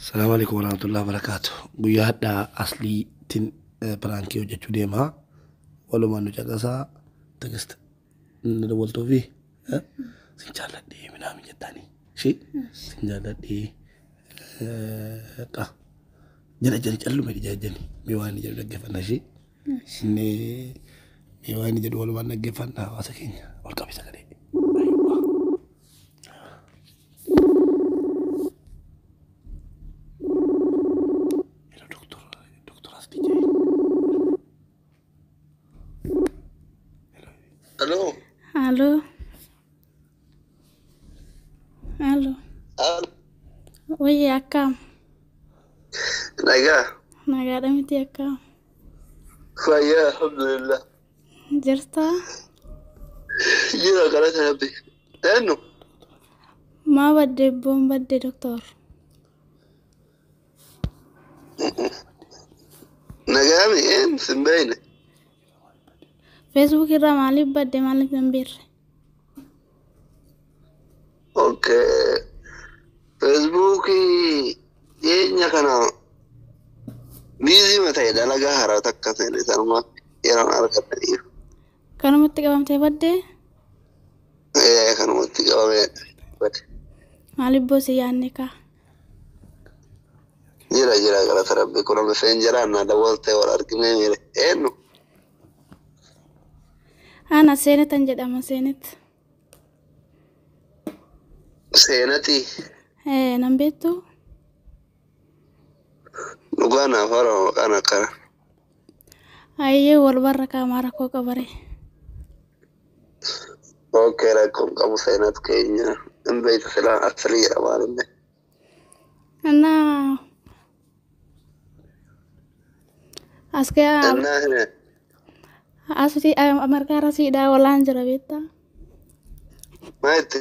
Salaamu alaikum warahmatullahi wabarakatuh. Guyyaa hadhaa asliitiin piraankii hojjechuu deemaa. Walumaan nu caqasaa Tigist inni dawwaltuu fi sin jaalladhee minaamin jettaanii. Ishee sin jaalladhee qa jala jala callume jajjani mee waan inni jedhu dhaggeeffanna ishee. Inni mee waan inni jedhu walumaan dhaggeeffanna hawaasa keenya ol qabi sagalee. Hello, doctor, doctor Asli Jai. Aloo. Aloo. Aloo. Aloo. Wayye akkam? Nagaa. Nagaadha miti akkam? Fayyaa alhamdulillah. Jirtaa? Jira galata rabbi. Eenyu? Maa badde boon badde doktor? Nagaami eenyu sin beeyne? Facebook irraa maaliif badde maaliif hin beerre? Okay. Feesbuukii dhiyeenya kana biizii ta'e dalagaa haaraa takka seene sanuma yeroon argataniiru. Kanumatti qabamtee baddee? Ee kanumatti qabamee bade. Maaliif boosii yaadne kaa? Jira jira galata rabbi kun amma seen jiraan na dawwaltee wal arginee miire. Eenyu? Ana Seenetan jedhama Seenet. Seenatii Ee nan beektu? Dhugaa naaf harama maqaan akkana. Ayyee wal barra qaamaa rakkoo qabare. Okay rakkoon qabu seenat keenya hin beektu silaa aslii jedhama illee. Annaa as gaa Innaa hime asii Ameerikaarra siidhaa walaan jira beektaa? maa itti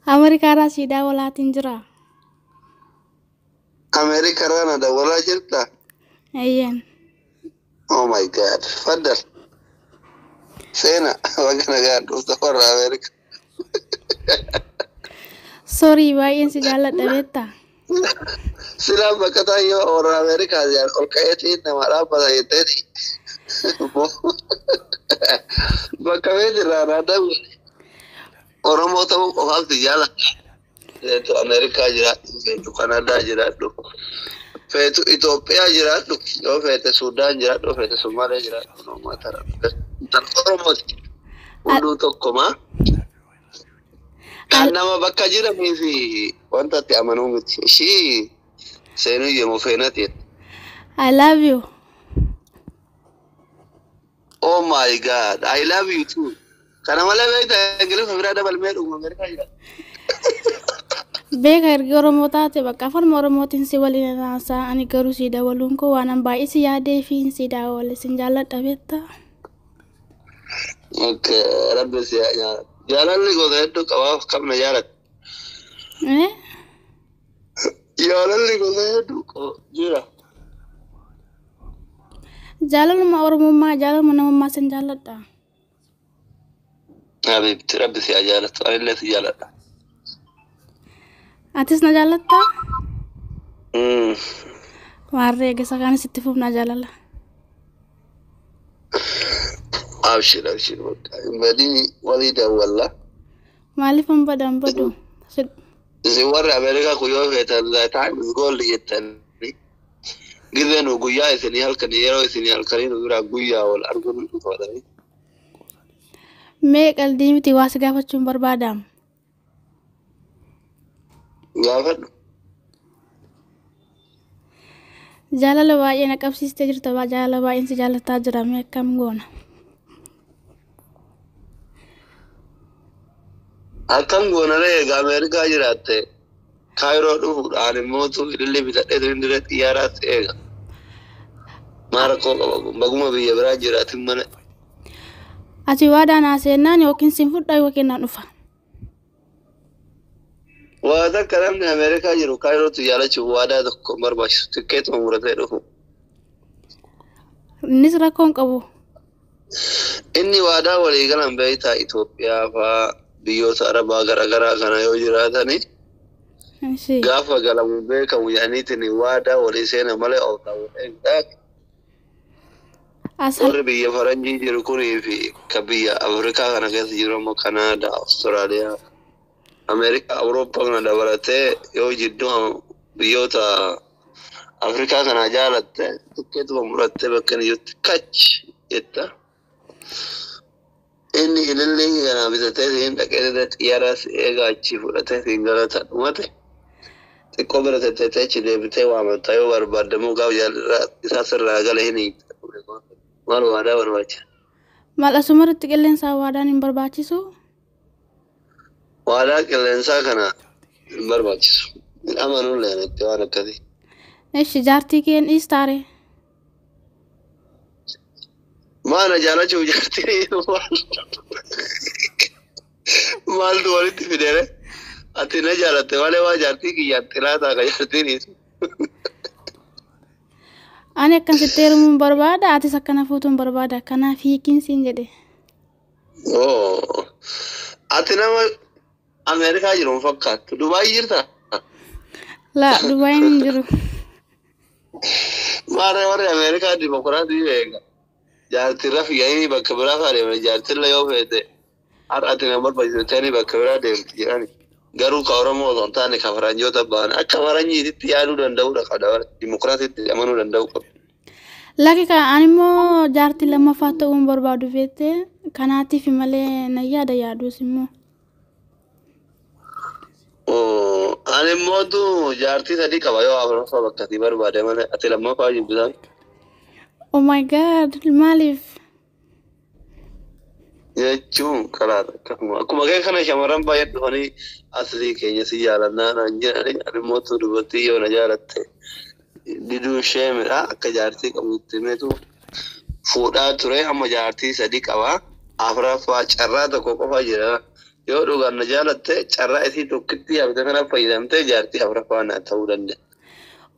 Ameerikaarra siidhaa walaatiin jira. Ameerikarraa na dawwalaa jirta? Ayyeen. Oh my God. Faddal. Seena baga nagaan dhufta warra Ameerika. Sorry baay'een si jaalladha beektaa? Silaan bakka taayyoo warra Ameerikaa jaan ol ka'eetiin nama dhaabbata jetteeti. Bakka feetirraa naa dawwale. Oromoo ta'uu qofaaf si jaalladha. Feetu Ameerikaa jiraadhu, feetu Kanadaa jiraadhu, feetu Itoophiyaa jiraadhu, yoo feete Sudaan jiraadhu, yoo feete Sumaalee jiraadhu, no matter. Tan Oromooti. Hunduu tokkuma. Kan nama bakka jiranii fi wanta itti amanuu miti. Ishii seenuu yommuu feenati. I love you. Oh my God, I love you too. Kana malee beektaa Ingiliffa biraa dabalmee dhuguma Ameerikaa jira. Beeka erga Oromoo taate bakka afaan Oromootiin si waliin haasaa ani garuu si dabaluun koo waan an baay'ee si yaadee fi si daawwale sin jaalladha beektaa? Okay, rabbi si haa jaalatu. Jaalalli gosa hedduu qabaaf kam na jaalatu. Eh? Jaalalli gosa hedduu jira. Jaalaluma Oromummaa jaalaluma namummaa sin jaalladha. Habibti rabbi si haa jaalatu. Anillee si jaaladha. Atis na jaallattaa? Mm. Waarree eegasa kaanis itti fufnaa jaalala. Abshir abshir bakka. Hin badini walii dawwalla. Maaliif hin bada hin badu? Isin warri Ameerikaa kun yoo feetan the time is gold jettanii. Gizee nu guyyaa isinii halkanii yeroo isinii halkanii nu biraa guyyaa wal arguun nu dhufatanii. Mee qaldii miti waa si gaafachuun barbaadaam. Gaafadhu. Jaalala baay'ee na qabsiistee jirta jaalala baay'een si jaallataa jira mee akkam goona? Akkam goonaree egaa Ameerikaa jiraatte Kaayiroo dhufuudhaan immoo ilillee bitadhee turin dirree xiyyaaraatti eega. Maa rakkoo qaba kun baguma biyya biraa jiraatin malee. Ati waadaa naa seennaan yookiin sin fudha yookiin na dhufa. Waa takka namni Ameerikaa jiru Kaayirootti jaalachuuf waadaa tokko hin barbaachisu tikkeetuma muratee dhufu. Innis rakkoo hin qabu. Inni waadaa walii galan beektaa Itoophiyaa faa biyyoota Arabaa garaagaraa kana yoo jiraatani Ishee. Gaafa galamu beekamu jedhaniitiin waadaa walii seena malee of ta'uu. Asal Warri biyya faranjii jiru kunii fi ka biyya Afrikaa kana keessa jiru ammoo Kanaadaa, Awustiraaliyaa, Ameerikaa, Awurooppaa kana dabalatee yoo jidduu biyyoota Afrikaa kana jaalatte tikkeetuma murattee bakka inni jirtu kach jetta. Inni ilillii kana bitatee siin dhaqee xiyyaara si eegaa achii fudhatee siin galata dhumate. Xiqqoo bira tetteetee achi deebitee waamata yoo barbaadamuu gaafa jaalala isaa sirraa gala hin hiikta. Maal waadaa barbaachisa? Maal asumarratti qilleensaa waadaan hin barbaachisu? Waadaa qilleensaa kana hin barbaachisu. Hin amanuun leenetti waan akkasii. Ishi jaartii keen dhiistaare. Maana jaalachuuf jaartii maaltu walitti fidere? Ati na jaalatte malee waa jaartii kiyyaan xilaataa ka jaartii dhiisu. Ani akkan sitti heerumuun barbaada atis akkana fuutuun barbaada kanaaf hiikiin siin jedhe. Oo. Ati nama Ameerikaa jiru hin fakkaattu. Dubaay jirta? Laa Dubaayin hin jiru. Maarree warri Ameerikaa dimokiraatii beeka. Jaartirra fiiganii bakka biraa fa'aa deeman jaartirra yoo feete har'a ati na barbaachisu ta'anii bakka biraa deemti jedhani. Garuu ka Oromoo osoo hin taane ka faranjoota ba'an akka faranjiititti yaaduu danda'uudha qabda bara dimokiraatiitti amanuu danda'uu qabda. Lakki ka ani immoo jaartii lammaffaa ta'uu hin barbaadu beektee kanaatiif malee na yaada yaaduus immoo. Oo, ani immootu jaartii sadii qaba yoo afuraffaa bakka ati barbaade malee ati lammaffaa jibbisaa. Oh my God, maaliif? Jechuun karaa akkasuma akkuma kee kana shamarran baay'een dhufanii aslii keenya si jaalannaa naan jedhanii ani immootu dubartii yoo na jaalatte diduu ishee midhaa akka jaartii qabutti himeetu fuudhaa ture amma jaartii sadii qaba afuraffaa carraa tokko qofa jira yoo dhugaan na jaalatte carraa isii tokkitti yaabte kana fayyadamtee jaartii afuraffaa na ta'uu danda'a.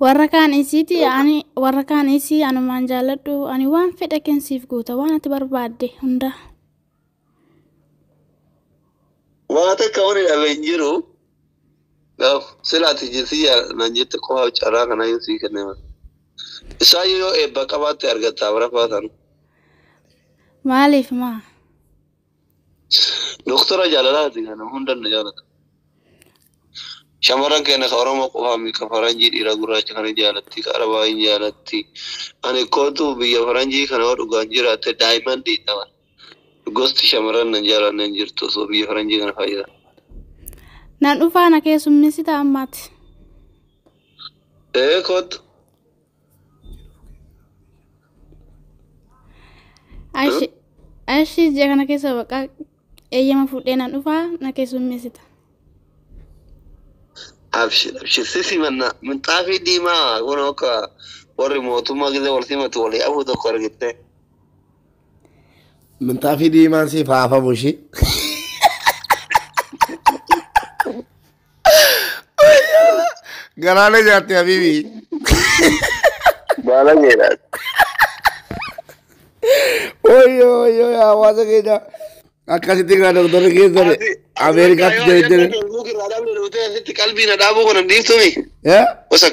Warra kaan isiiti ani warra kaan isii anumaan jaalladhu ani waan fedha kensiif guuta waan ati barbaadde hunda. Waa takka wani dhabe hin jiru. Gaaf sila ati si naan jette qofaaf carraa kana yoo sii kenname. Isaan yoo eebba qabaatte argatta afuraffaa sana. Maaliif maa? Doktora jaalalaati kana hunda na jaalata. Shamarran keenya ka Oromoo qofaa miti ka faranjii dhiira gurraacha kana jaalatti ka Arabaa hin jaalatti. Ani kootu biyya faranjii kana yoo dhugaan jiraatte daa'imman dhiidhaman. Gosti shamarran nan jaalanne hin jirtu osoo biyya faranjii kana fayyada. Nan dhufaa na keessummeessita ammaati. Ee kootu. Ashi ashi ji'a kana keessa baqa eeyyama fuudhee nan dhufaa na keessummeessita. Abshir abshir si simanna minxaafii diimaa kun akka warri mootummaa gisee wal simatu walii afuu tokko argitte. Minxaafii diimaan siif haa hafamu ishii. Garaana nyaatte habiibi. Baala jedha. Oyyoo oyyoo hawaasa keenya akkasitti kan doktorri keessan Ameerikaatti jira. Facebook irraa dhabne dhuftee asitti qalbii na dhaabuu kana hin dhiiftumi. Eh? Gosa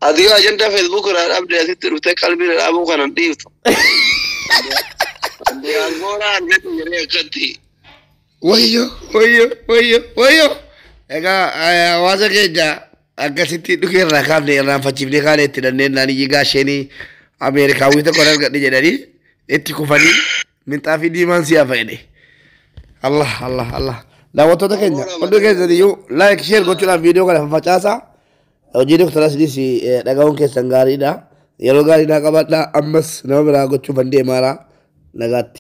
ati yoo ajandaa Facebook irraa dhabde asitti dhuftee qalbii na dhaabuu kana hin dhiiftu. Diyaasporaa argatu jedhee akkatti. Wayyoo wayyoo wayyoo wayyoo. Egaa hawaasa keenya akkasitti dhukee irraa kaafne irraanfachiifnee kaane itti dhanneen naan iyyi gaasheenii Ameerikaawwii tokko argadhe jedhanii itti kufanii minxaafii diimaan si hafa jedhe. Allah Allah Allah. Daawwattoota keenya hundi keessan iyyuu like share gochuudhaan viidiyoo kana faffacaasaa. Hojii doktora Asilis dhaga'uun keessan gaariidha. Yeroo gaarii naa qabaadhaa ammas nama biraa gochuuf an deemaara nagaatti.